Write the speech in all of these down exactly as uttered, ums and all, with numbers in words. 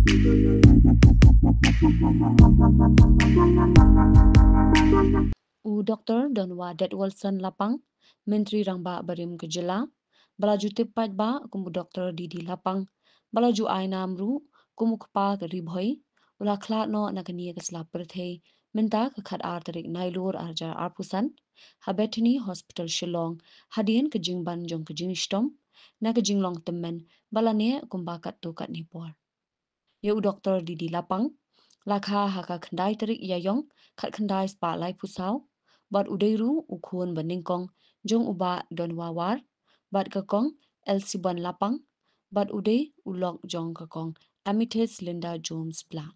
U Doktor Donwa Detwalson Lapang, Myntri Rangbah barim ka jylla, ba la ju tip paidbah kum u Doktor D D Lapang, ba la ju ai nam ruh kum u kpa ka Ri Bhoi, u la khlad noh na kane ka sla pyrthei mynta ka khatar tarik Nailur arhajar arphew san, ha Bethany Hospital Shillong, hadien ka jingban jong ka jingshitom na ka jinglong tymmen ba la neh kumba katto katne por. Ïa u Doktor D D Lapang la kha ha ka khyndai tarik Ïaïong khatkhyndai spah laiphew saw, bad u dei ruh u khun ba nyngkong jong u Bah Donwa War, bad ka Kong Elsie Bon Lapang, bad u dei u lok jong ka Kong Amethyst Linda Jones Blah.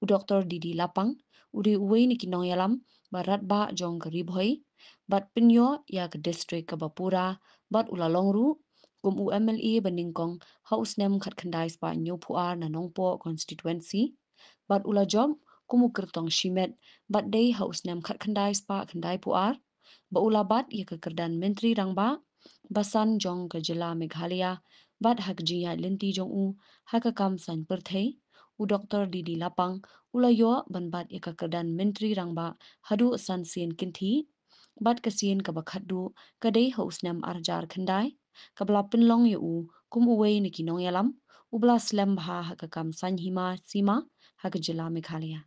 U Doktor D D Lapang u dei uwei na ki nongïalam ba radbah jong ka Ri Bhoi bad pynïoh ïa ka district kaba pura, bad u la long ruh kum u M L A ba nyngkong ha u snem khatkhyndai spah hynñiewphew ar na Nongpoh constituency, bad u la jop kum u kyrtong shimet, bad dei ha u snem khatkhyndai spah khyndaiphew ar ba u la bat ïa ka kyrdan Myntri Rangbah ba san jong ka jylla Meghalaya, bad ha ka jingïaid lynti jong u ha ka kam saiñ pyrthei, u Doktor D D Lapang u la ïoh ban bat ïa ka kyrdan Myntri Rangbah haduh san sien kynthih, bad ka sien kaba khatduh ka dei ha u snem arhajar khyndai, kaba la pynlong ïa u kum uwei na ki nongïalam uba la slem bha ha ka kam saiñ hima sima ha ka jylla Meghalaya.